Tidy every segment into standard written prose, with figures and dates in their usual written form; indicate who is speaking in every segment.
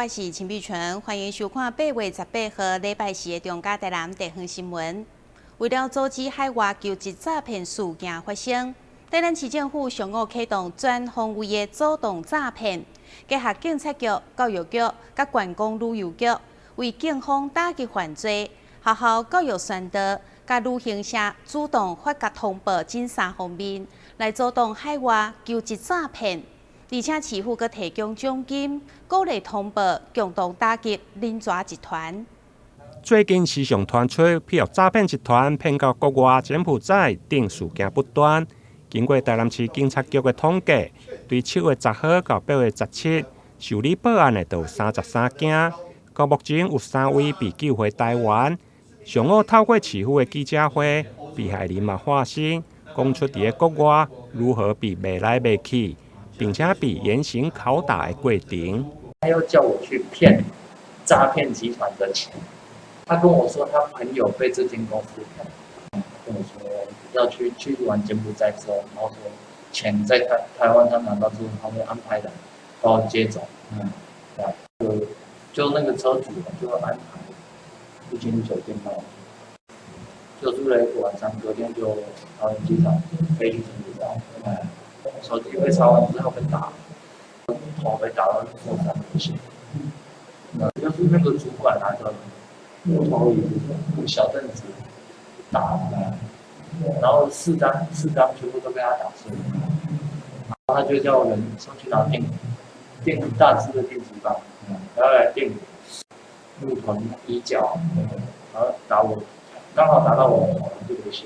Speaker 1: 是陳碧純，歡迎收看8月18號禮拜四的中嘉台南地方新聞。為了阻止海外求職詐騙事件發生，台南市政府上午啟動全方位的阻擋詐騙，結合警察局、教育局佮觀光旅遊局，為警方打擊犯罪、學校教育宣導、佮旅行社主動發覺通報這三方面，來阻擋海外求職詐騙。而且市府閣提供獎金，鼓勵通報，共同打擊輪蛇集團。
Speaker 2: 最近時常傳出譬如詐騙集團騙到國外柬埔寨等事件不斷。經過台南市警察局的統計，對7月10號到8月17，受理報案的就有33件，到目前有三位被救回台灣。上午透過市府的記者會，被害人嘛發聲，講出佇咧國外如何被賣來賣去，並且被嚴刑拷打的過程。
Speaker 3: 他要叫我去騙詐騙集團的錢。他跟我說他朋友被這間公司騙，跟我說要去完柬埔寨之後，然後說錢在台灣他拿到之後，他會安排人幫我接走。對，就那個車主就安排一間酒店幫我住，就住了一個晚上，隔天就桃園機場飛去柬埔寨。手機被查完之後被打，頭被打到受傷流血。那就是那個主管拿着木頭椅子、小凳子打，然後四張全部都被他打碎。然後他就叫人上去拿電大支的電擊棒，然後來電木頭椅腳，然後打我，剛好打到我頭就流血。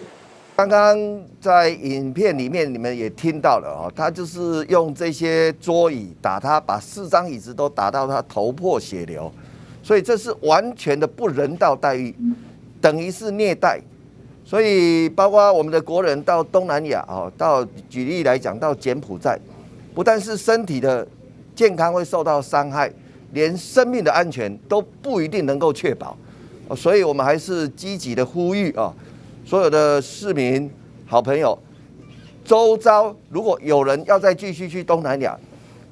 Speaker 4: 剛剛在影片裡面，你們也聽到了哦，他就是用這些桌椅打他，把四張椅子都打到他頭破血流，所以這是完全的不人道待遇，等於是虐待。所以包括我們的國人到東南亞哦，到舉例來講到柬埔寨，不但是身體的健康會受到傷害，連生命的安全都不一定能夠確保。所以我們還是積極的呼籲啊，所有的市民、好朋友，周遭如果有人要再繼續去東南亞，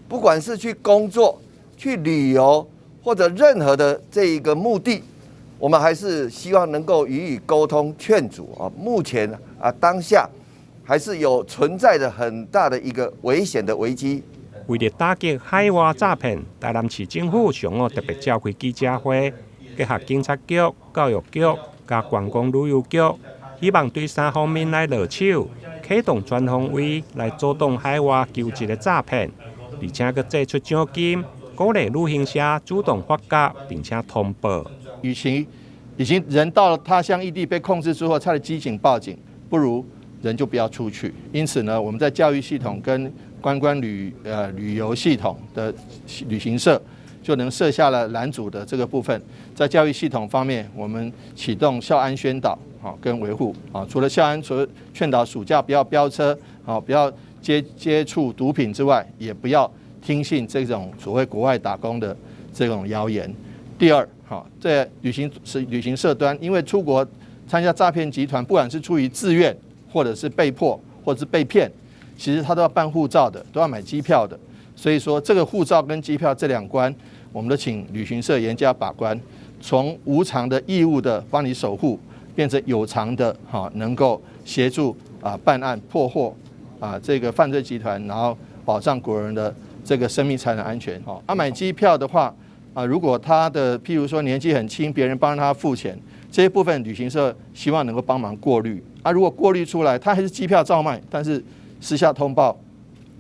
Speaker 4: 不管是去工作、去旅遊或者任何的這一個目的，我們還是希望能夠予以溝通勸阻啊。目前啊，當下還是有存在着很大的一個危險的危機。
Speaker 2: 為了打擊海外詐騙，台南市政府上午特別召開記者會，結合警察局、教育局佮觀光旅遊局，希望對三方面來落手，啟動全方位來阻擋海外求職的詐騙，而且閣祭出獎金，鼓勵旅行社主動發覺並且通報。
Speaker 5: 與其已經人到了他鄉異地被控制之後，才來機警報警，不如人就不要出去。因此呢，我們在教育系統跟觀光旅遊系統的旅行社，就能設下了攔阻的這個部分。在教育系統方面，我們啟動校安宣導，好跟維護啊。除了校安，除了勸導暑假不要飆車，好不要接觸毒品之外，也不要聽信這種所謂國外打工的這種謠言。第二，好在旅行社端，因為出國參加詐騙集團，不管是出於自願，或者是被迫，或者是被騙，其實他都要辦護照的，都要買機票的。所以說，這個護照跟機票這兩關，我們都請旅行社嚴加把關，從無償的義務的幫你守護，變成有償的哈，能夠協助啊辦案破獲啊這個犯罪集團，然後保障國人的這個生命財產安全。哦，啊買機票的話啊，如果他的譬如說年紀很輕，別人幫他付錢，這些部分旅行社希望能夠幫忙過濾。啊，如果過濾出來，他還是機票照賣，但是私下通報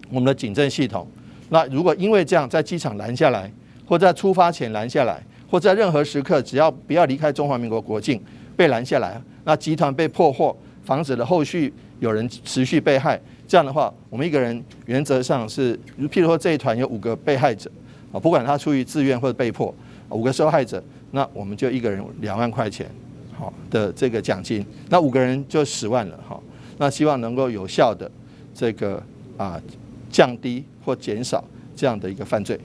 Speaker 5: 我們的警政系統。那如果因為這樣在機場攔下來，或在出發前攔下來，或在任何時刻只要不要離開中華民國國境被攔下來，那集團被破獲，防止了後續有人持續被害，這樣的話，我們一個人原則上是，譬如說這一團有五個被害者，啊，不管他出於自願或者被迫，五個受害者，那我們就一個人2萬塊錢，好的這個獎金，那五個人就10萬了，哈，那希望能夠有效的這個啊降低或減少這樣的一個犯罪。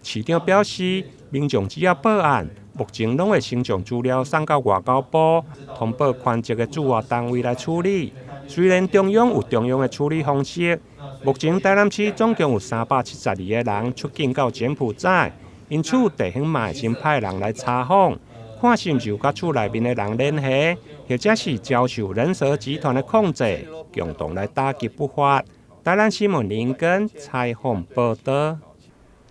Speaker 2: 市長表示，民眾只要報案，目前攏會先將資料送到外交部，通報權責的駐外單位來處理。雖然中央有中央的處理方式，目前台南市總共有372個人出境到柬埔寨，因此地方嘛會先派人來查訪，看是毋是有佮厝內面的人聯繫，或者是遭受人蛇集團的控制，共同來打擊不法。台南新聞林根採訪報導。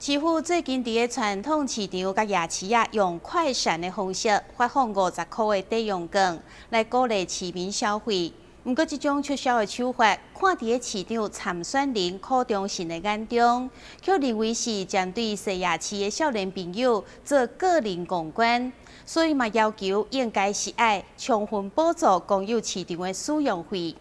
Speaker 1: 市府最近佇个傳統市場佮夜市仔，用快閃的方式發放50箍的抵用券，來鼓勵市民消費。毋過，這種促銷的手法，看佇个市長參選人柯忠信的眼中，卻認為是針對踅夜市的少年朋友做個人公關，所以嘛要求應該是愛充分補助公有市場的使用費。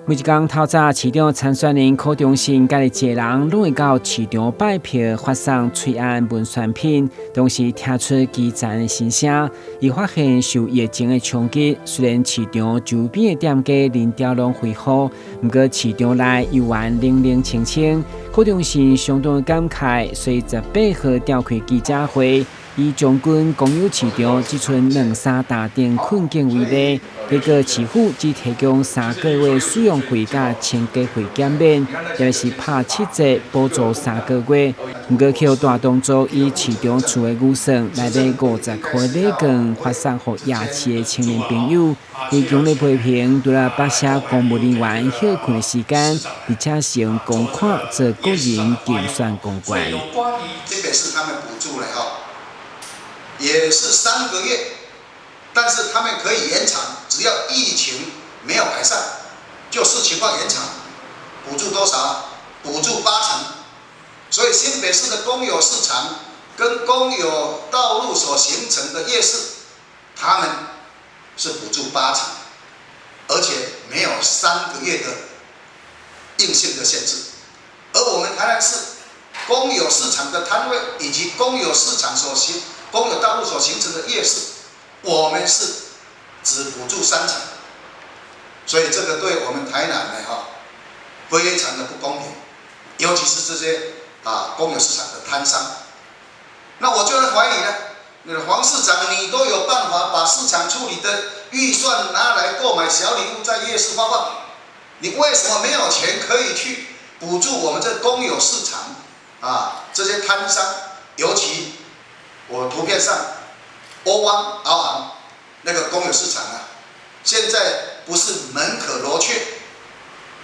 Speaker 6: 每一工透早，市長參選人柯忠信佮一个人，攏會到市場拜票發送喙罨文宣品，同時聽出基層的心聲。伊發現受疫情的衝擊，雖然市場周邊的店家人潮攏恢復，毋過市場內猶原冷冷清清。柯忠信相當感慨，所以18號召開記者會，以將軍公有市場這賰兩三大間困境為例，結果市府只提供3個月使用費佮清潔費減免，也是拍7折補助3個月。毋過卻大動作以市場厝的預算來買50箍禮券發送予夜市的青年朋友。伊強烈批評，除了北市公務人員歇睏的時間，而且使用公款做個人競選公關。
Speaker 7: 這邊是他們補助了哈，也是3個月，但是他們可以延長，只要疫情沒有改善，就視情況延長。補助多少？補助8成。所以新北市的公有市場跟公有道路所形成的夜市，他們是補助8成，而且沒有3個月的硬性的限制。而我們台南市公有市場的攤位以及公有市場所形、公有道路所形成的夜市，我們是只補助3成，所以這個對我們台南的哈非常的不公平，尤其是這些公有市場的攤商。那我就會懷疑了，那個黃市長你都有辦法把市場處理的預算拿來購買小禮物在夜市發放，你為什麼沒有錢可以去補助我們這公有市場這些攤商？尤其我圖片上歐灣甌行那個公有市場啊，現在不是門可羅雀，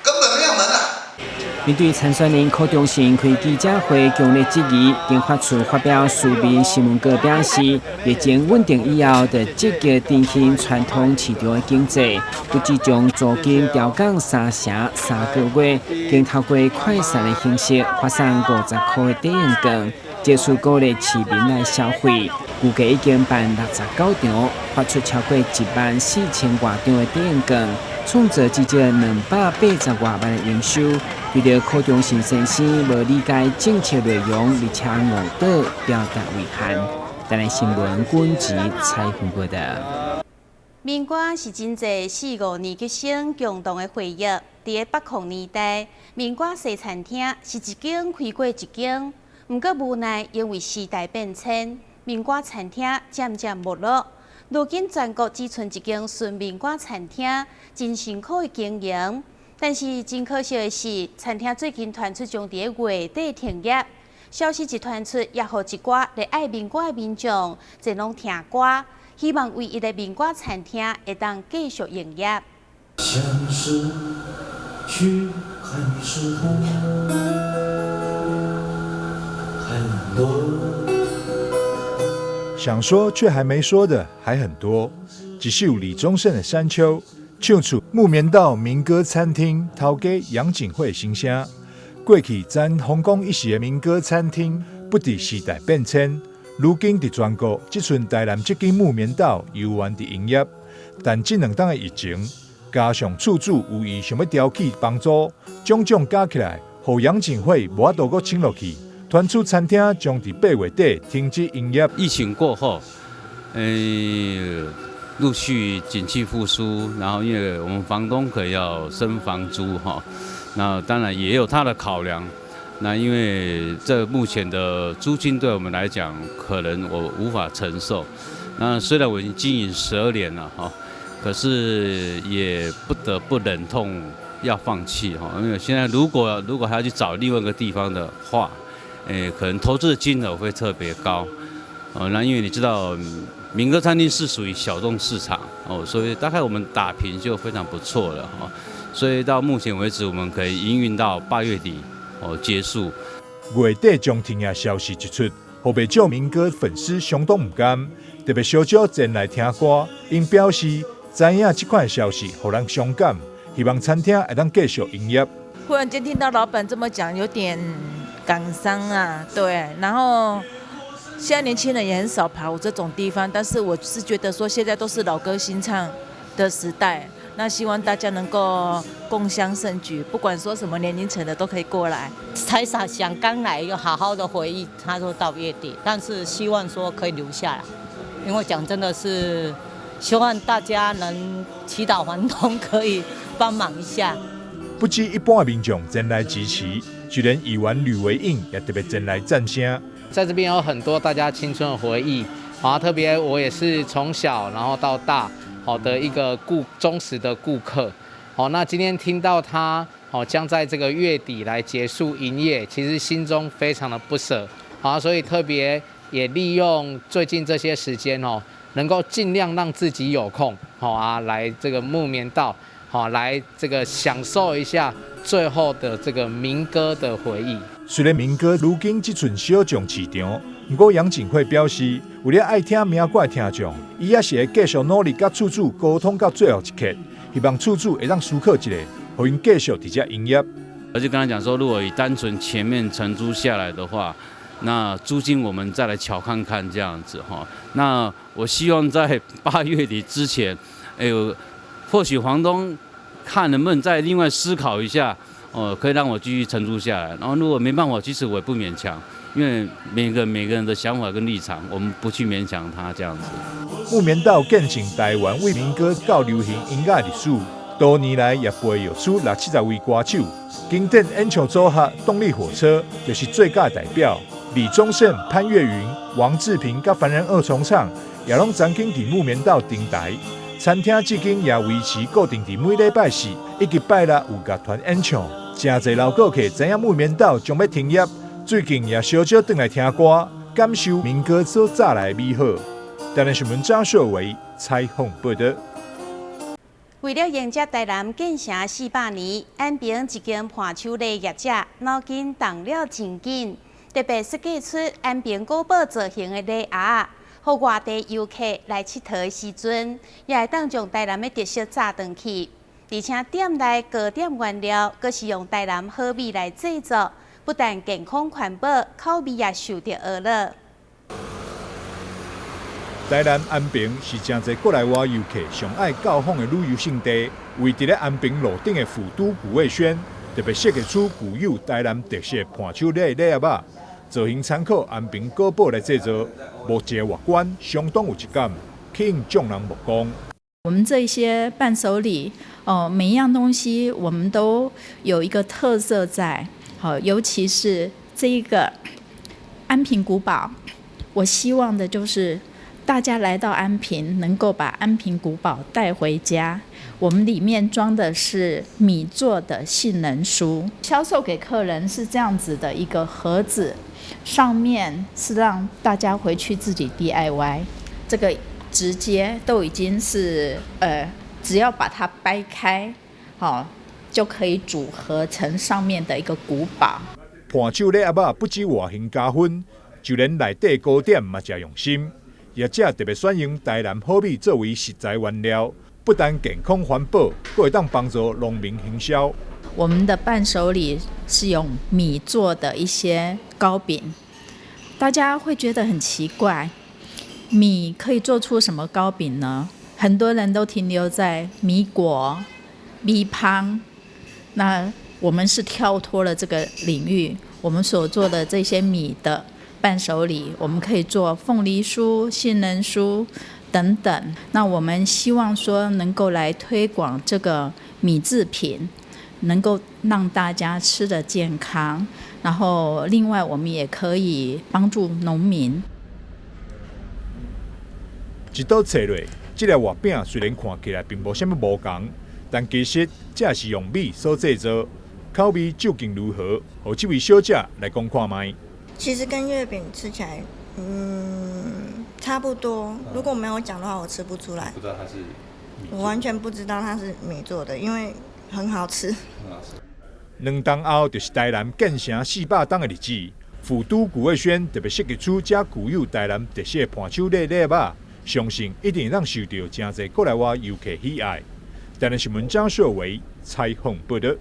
Speaker 7: 根本沒有門啊！
Speaker 6: 面對參選人柯忠信開記者會強烈質疑，經發處發表書面新聞稿表示，疫情穩定以後，就積極振興傳統市場的經濟，不只將租金調降3成3個月，更透過快閃的形式發送50箍的抵用券，借此鼓勵市民來消費。估計已經辦69場，發出超過1萬4千外張的抵用券，創造至少280外萬的營收。對著柯忠信先生無理解政策內容，而且誤導，表達遺憾。台南新聞軍籍採訪報導。
Speaker 1: 民歌是真濟四五年級生共同的回憶。佇个80年代，民歌西餐廳是一間開過一間，毋過無奈因為時代變遷，民歌餐廳漸漸沒落。如今全國只賰一間純民歌餐廳，真辛苦的經營。但是真可惜的是，餐廳最近傳出將佇个月底停業。消息一傳出，也予一寡熱愛民歌的民眾前往聽歌，希望唯一的民歌餐廳會當繼續營業。
Speaker 8: 像是去看石頭很多，
Speaker 9: 想說卻還沒說的還很多。一首李宗盛的《山丘》，唱出木棉道民歌餐廳頭家楊景惠心聲。過去曾風光一時的民歌餐廳，不佇時代變遷，如今佇全國只賰台南這間木棉道猶原佇營業。但這2冬的疫情，加上厝主有意想欲調起房租，種種加起來，予楊景惠無法度閣撐落去，傳出餐廳將佇8月底停止營業。
Speaker 10: 疫情過後，陸續景氣復甦，然後因為我們房東可要升房租哈，那當然也有他的考量。那因為這目前的租金對我們來講，可能我無法承受。那雖然我已經經營12年了哈，可是也不得不忍痛要放棄哈，因為現在如果還要去找另外一個地方的話，可能投資的金額會特別高。哦，那因為你知道，民歌餐廳是屬於小眾市場，哦，所以大概我們打平就非常不錯了，哈。所以到目前為止，我們可以營運到8月底，哦，結束。
Speaker 9: 月底將停業消息一出，予袂少民歌粉絲相當毋甘，特別小少前來聽歌。𪜶表示知影這款消息，予人傷感，希望餐廳會當繼續營業。
Speaker 11: 忽然間聽到老闆這麼講，有點感傷啊，對，然後。現在年輕人也很少跑這種地方，但是我是覺得說現在都是老歌新唱的時代，那希望大家能夠共襄盛舉，不管說什麼年齡層的都可以過來。
Speaker 12: 才想想剛來一個好好的回憶，他說到月底，但是希望說可以留下來，因為講真的是希望大家能祈禱房東可以幫忙一下。
Speaker 9: 不止一般的民眾前來支持，就連議員呂維穎也特別前來讚聲。
Speaker 13: 在這邊有很多大家青春的回憶，啊，特別我也是從小然後到大，好的一個忠實的顧客，好，那今天聽到他，好將在這個月底來結束營業，其實心中非常的不捨，啊，所以特別也利用最近這些時間哦，能夠盡量讓自己有空，好啊，來這個木棉道，好來這個享受一下最後的這個民歌的回憶。
Speaker 9: 雖然民歌如今只賰小眾市場，毋過楊景惠表示，為了愛聽民歌的聽眾，伊也是會繼續努力佮厝主溝通到最後一刻，希望厝主會當思考一下，予𪜶繼續佇遮營業。
Speaker 10: 而且跟他講說，如果以單純前面承租下來的話，那租金我們再來喬看看這樣子哈。那我希望在8月底之前，哎呦，或許房東看能不能再另外思考一下。哦，可以讓我繼續承租下來。然後如果沒辦法，其實我也不勉強，因為每個人的想法跟立場，我們不去勉強他這樣子。
Speaker 9: 木棉道見證台灣為民歌到流行音樂歷史，多年來也培育出六七十位歌手。經典演唱組合動力火車就是最佳代表。李宗盛、潘越雲、王治平佮凡人二重唱，也攏曾經佇木棉道登台。餐廳至今也維持固定佇每禮拜四以及拜六有樂團演唱。誠濟老顧客知影木棉道將欲停業，最近也小少轉來聽歌，感受民歌所帶來的美好。台南新聞張秀維採訪報道。
Speaker 1: 為了迎接台南建城400年，安平一間伴手禮業者腦筋動了真緊，特別設計出安平古堡造型的禮盒，予外地遊客來𨑨迌的時陣，也會當將台南的特色紮轉去。而且店內糕點原料，閣是用台南好米來製作，不但健康環保，口味也受著呵咾。
Speaker 9: 台南安平是誠濟國內外遊客上愛到訪的旅遊勝地。位佇咧安平路頂的府都古味軒，特別設計出具有台南特色伴手禮禮盒仔，造型參考安平古堡來製作，木質外觀相當有質感，吸引眾人目光。
Speaker 14: 我們這些伴手禮，哦，每一樣東西我們都有一個特色在，好，尤其是這一個安平古堡，我希望的就是大家來到安平，能夠把安平古堡帶回家。我們裡面裝的是米做的杏仁酥，銷售給客人是這樣子的一個盒子，上面是讓大家回去自己 DIY，這個直接都已經是只要把它掰開，好，就可以組合成上面的一個古堡。
Speaker 9: 伴手禮盒仔不止外形加分，就連內底糕點嘛誠用心。業者特別選用台南好米作為食材原料，不但健康環保，閣會當幫助農民行銷。
Speaker 14: 我們的伴手禮是用米做的一些糕餅，大家會覺得很奇怪，米可以做出什麼糕餅呢？很多人都停留在米粿、米香，那我們是跳脫了這個領域，我們所做的這些米的伴手禮，我們可以做鳳梨酥、杏仁酥等等。那我們希望說能夠來推廣這個米製品，能夠讓大家吃得健康。然後另外我們也可以幫助農民。
Speaker 9: 一刀切落，這粒芋餅雖然看起來並無啥物無仝，但其實這是用米所製作，口味究竟如何？予這位小姐來講看覓。
Speaker 15: 其實跟月餅吃起來，差不多。如果沒有講的話，我吃不出來。
Speaker 16: 不知道它是
Speaker 15: 我完全不知道它是米做的，因為很好吃。
Speaker 9: 2冬後就是台南建成400冬的日子，府都古味軒特別設計出這具有台南特色伴手禮禮盒，相信一定會受到誠濟國內外遊客喜愛。台南新聞張秀維採訪報導。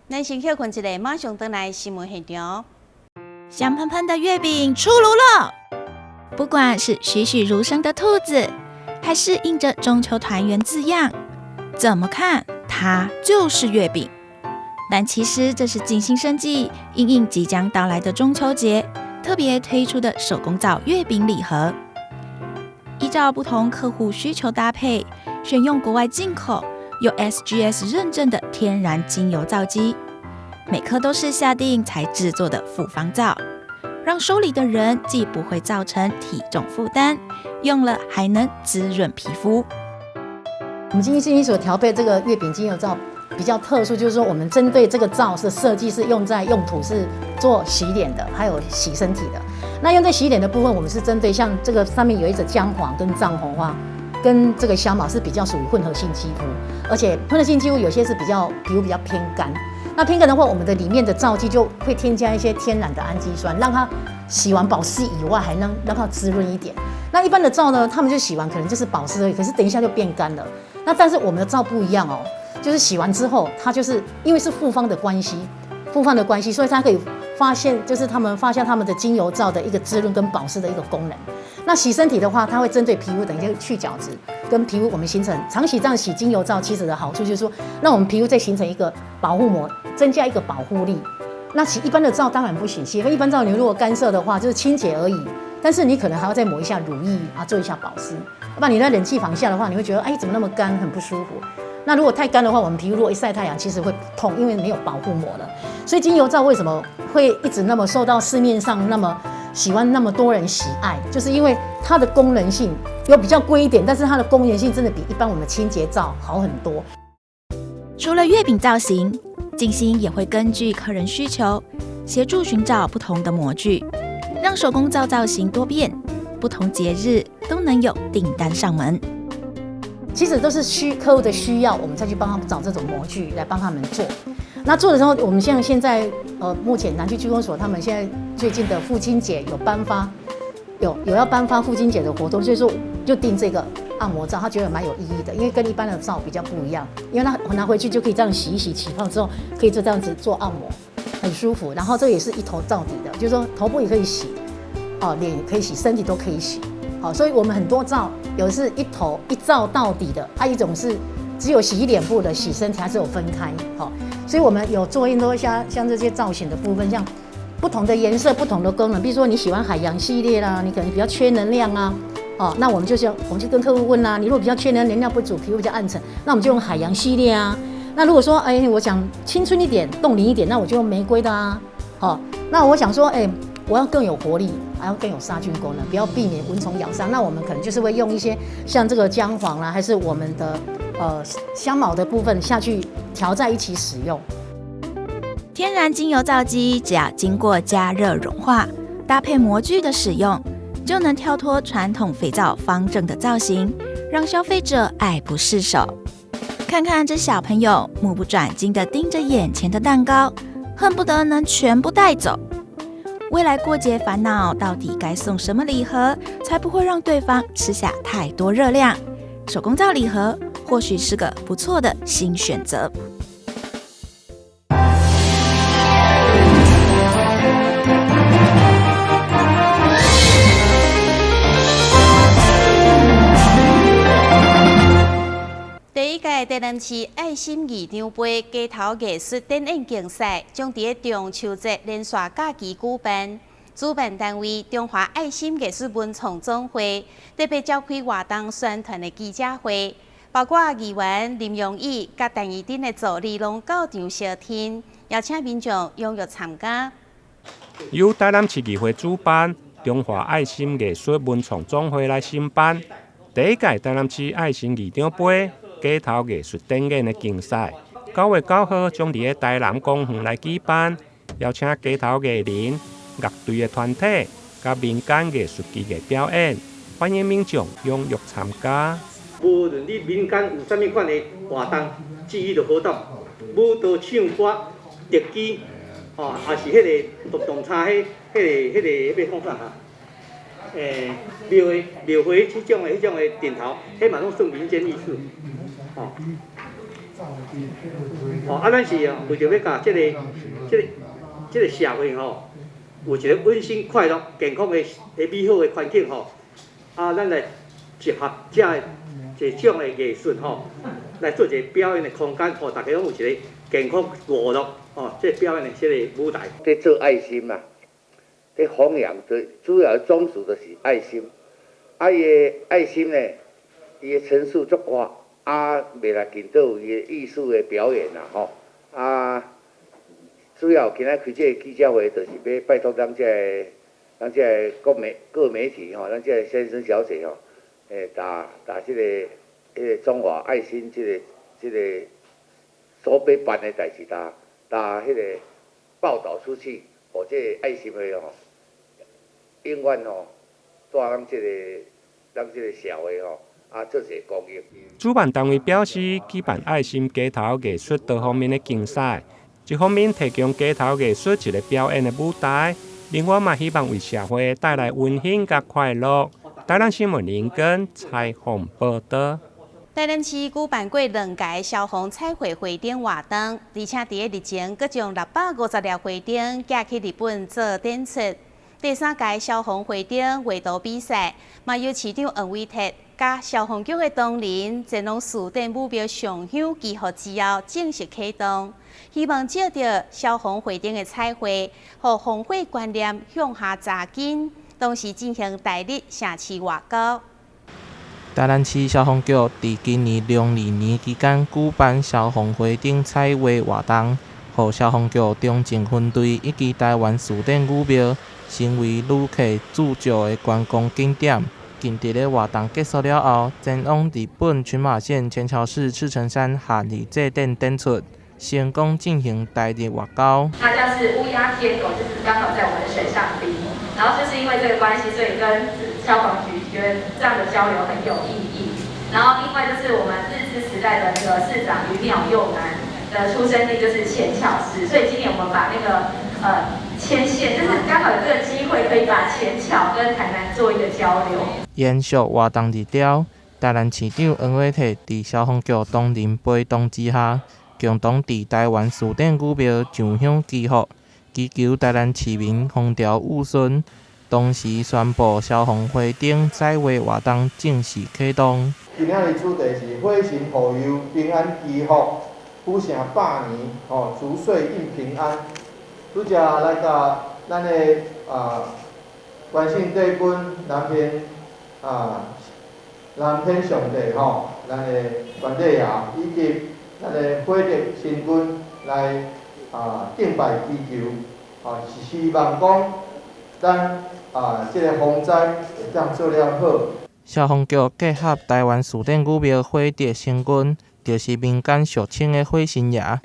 Speaker 1: 咱先歇睏一下，馬上轉來新聞現場。
Speaker 17: 香噴噴的月餅出爐了！不管是栩栩如生的兔子，還是印着中秋團圓字樣，怎麼看它就是月餅。但其實這是靜心生技因應即將到來的中秋節，特別推出的手工皂月餅禮盒，依照不同客戶需求搭配，選用國外進口有 SGS 認證的天然精油皂基，每顆都是下定才製作的複方皂，讓收禮的人既不會造成體重負擔，用了還能滋潤皮膚。
Speaker 18: 我們今天所調配這個月餅精油皂比較特殊，就是說我們針對這個皂的設計是用在用途是做洗臉的，還有洗身體的。那用在洗臉的部分，我們是針對像這個上面有一隻薑黃跟藏紅花，跟這個香茅是比較屬於混合性肌膚，而且混合性肌膚有些是比較皮膚比較偏乾。那偏乾的話，我們的裡面的皂劑就會添加一些天然的氨基酸，讓它洗完保濕以外，還能讓它滋潤一點。那一般的皂呢，他們就洗完可能就是保濕而已，可是等一下就變乾了。那但是我們的皂不一樣哦，就是洗完之後，它就是因為是複方的關係，所以它可以發現，就是他們發現他們的精油皂的一個滋潤跟保濕的一個功能。那洗身體的話，它會針對皮膚等一下去角質，跟皮膚我們形成長期這樣洗精油皂，其實的好處就是說，讓我們皮膚再形成一個保護膜，增加一個保護力。那洗一般的皂當然不行，洗一般皂你如果乾澀的話，就是清潔而已，但是你可能還要再抹一下乳液啊，做一下保濕。不然你在冷氣房下的話，你會覺得哎，怎麼那麼乾，很不舒服。那如果太乾的話，我們皮膚如果一曬太陽，其實會痛，因為沒有保護膜了。所以精油皂為什麼會一直那麼受到市面上那麼喜歡那麼多人喜愛，就是因為它的功能性有比較貴一點，但是它的功能性真的比一般我們清潔皂好很多。
Speaker 17: 除了月餅造型，靜心也會根據客人需求，協助尋找不同的模具，讓手工皂造型多變，不同節日都能有訂單上門。
Speaker 18: 其實都是客戶的需要，我們再去幫他們找這種模具來幫他們做。那做的時候，我們像現在目前南區區公所他們現在最近的父親節有頒發，有要頒發父親節的活動，所以說就訂這個按摩皂，他覺得蠻有意義的，因為跟一般的皂比較不一樣，因為他拿回去就可以這樣洗一洗，起泡之後可以就這樣子做按摩，很舒服。然後這也是一頭到底的，就是說頭部也可以洗，哦，臉也可以洗，身體都可以洗。好，所以我們很多皂有的是一頭一皂到底的，啊，一種是只有洗臉部的，洗身體還是有分開。好，所以我們有做很多像這些造型的部分，像不同的顏色、不同的功能，比如說你喜歡海洋系列啦，你可能比較缺能量啊，哦，那我們就是我們就跟客戶問啦，你如果比較缺能量不足，皮膚比較暗沉，那我們就用海洋系列啊。那如果說哎，我想青春一點、凍齡一點，那我就用玫瑰的啊。好，那我想說哎，我要更有活力，還要更有殺菌功能，不要避免蚊蟲咬傷。那我們可能就是會用一些像這個薑黃啦，還是我們的香茅的部分下去調在一起使用。
Speaker 17: 天然精油皂基只要經過加熱融化，搭配模具的使用，就能跳脫傳統肥皂方正的造型，讓消費者愛不釋手。看看這小朋友目不轉睛地盯着眼前的蛋糕，恨不得能全部帶走。未來過節煩惱，到底該送什麼禮盒，才不會讓對方吃下太多熱量？手工皂禮盒或許是個不錯的新選擇。
Speaker 1: 第一屆台南市愛心議長盃街頭藝術展演競賽將佇中秋節連續假期舉辦。主辦單位中華愛心藝術文創總會特別召開活動宣傳的記者會，包括議員林榮毅佮陳怡貞的助理攏到場相聽，邀請民眾踴躍參加。
Speaker 2: 由台南市議會主辦，中華愛心藝術文創總會來承辦第一屆台南市愛心議長盃街頭藝術展演的競賽，9月9號將佇台南公園來舉辦，邀請街頭藝人、樂隊的團體，佮民間藝術技藝表演，歡迎民眾踴躍參加。
Speaker 16: 無論你民間有啥物款的活動、祭儀的活動、舞蹈、唱歌、特技，哦，抑是彼个動動車，彼、彼个、彼个，彼個講啥哈？廟的廟會彼種的陣頭，彼嘛攏算民間藝術，哦。哦，啊，咱是哦，為著欲共這個社會吼，有一個溫馨、快樂、健康的美好的環境吼，啊，咱來集合遮這種的藝術吼，來做一個表演的空間，予大家攏有一個健康娛樂哦，這個表演的這個舞台。
Speaker 19: 佇做愛心啊，佇弘揚的主要宗旨就是愛心。啊，伊的愛心呢，伊的層數足闊，啊，未來見到伊的藝術的表演啦，吼，啊，主要今仔開這個記者會，就是欲拜託咱這个、咱這个各媒體吼，咱這个先生小姐吼，打打這个、彼个中華愛心這個、這個所欲辦的代誌，打打彼個報導出去，予這个愛心會吼，永遠吼，蹛咱這個社會吼，啊，做一个公益。
Speaker 2: 主辦單位表示，舉辦愛心街頭藝術多方面的競賽，一方面提供街頭藝術一個表演的舞台，另外嘛希望為社會帶來溫馨佮快樂。台南新聞林根採訪報導。
Speaker 1: 台南市舉辦過兩屆消防彩繪花燈活動，而且佇个日前，閣將650粒花燈寄去日本做展出。第三屆消防花燈畫圖比賽，嘛由市長黃偉哲佮消防局的同仁前往士典武廟上香祈福之後，正式啟動。希望藉著消防花燈的彩繪，予防火觀念向下扎根，同時進行台日城市外交。
Speaker 20: 台南市消防局佇今年農曆年期間舉辦消防花燈彩繪活動，予消防局中正分隊以及台灣士典武廟成為旅客駐足的觀光景點。近日的活動結束了後，前往日本群馬縣淺草市赤城山夏日祭典展出，成功進行台日外交。
Speaker 21: 它叫是烏鴉天狗，就是剛好在我們的水上兵。然後就是因為這個關係，所以跟消防局覺得這樣的交流很有意義。然後另外就是我們日治時代的那個市長魚鳥佑男的出生地就是淺草市，所以今年我們把那個牽線，就是剛好有這個機會可以把淺草跟台南做一個交流。
Speaker 20: 延續活動日了，台南市長黃偉哲佇消防局同仁陪同之下，共同佇台灣士典武廟上香祈福，祈求台南市民風調雨順。同時宣布消防花燈彩繪活動正式啟動。
Speaker 5: 今仔日主題是火神護佑，平安祈福，福城百年，吼，逐歲應平安。拄才來到咱的啊，關聖帝君南天啊，南天上帝吼，咱的關帝爺以及咱的火德神君來啊敬拜祈求，啊是希望講咱啊這個防災會當做了好。
Speaker 20: 消防局結合台灣士典武廟火德神君，就是民間俗稱的火神爺，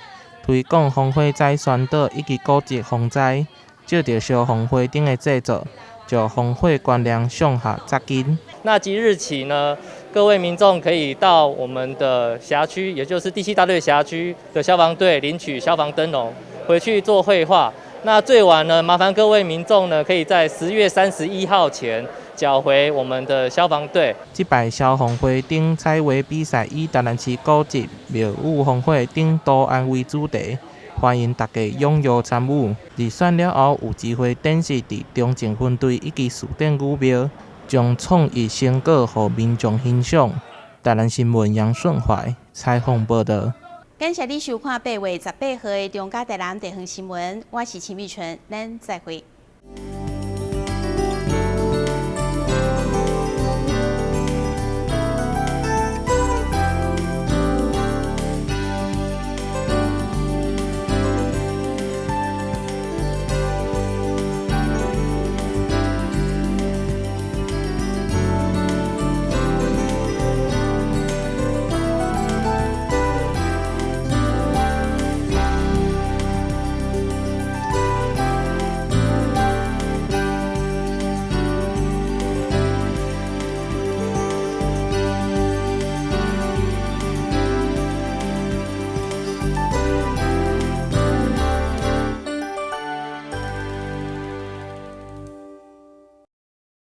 Speaker 20: 推廣防火災宣導以及古蹟防災，藉著消防花燈的製作，將防火觀念向下扎根。
Speaker 22: 那即日起呢，各位民眾可以到我們的轄區，也就是第七大隊轄區的消防隊領取消防燈籠，回去做繪畫。那最晚呢，麻煩各位民眾呢，可以在10月31號前繳回我們的消防隊。
Speaker 20: 這擺消防花燈彩繪比賽以台南市古蹟廟宇防火等圖案為主題，歡迎大家踴躍參與。入選了後，有機會展示佇中正分隊以及士典武廟，將創意成果予民眾欣賞。台南新聞楊順懷採訪報導。
Speaker 1: 感謝你收看8月18號的中嘉台南地方新聞，我是秦美純，咱再會。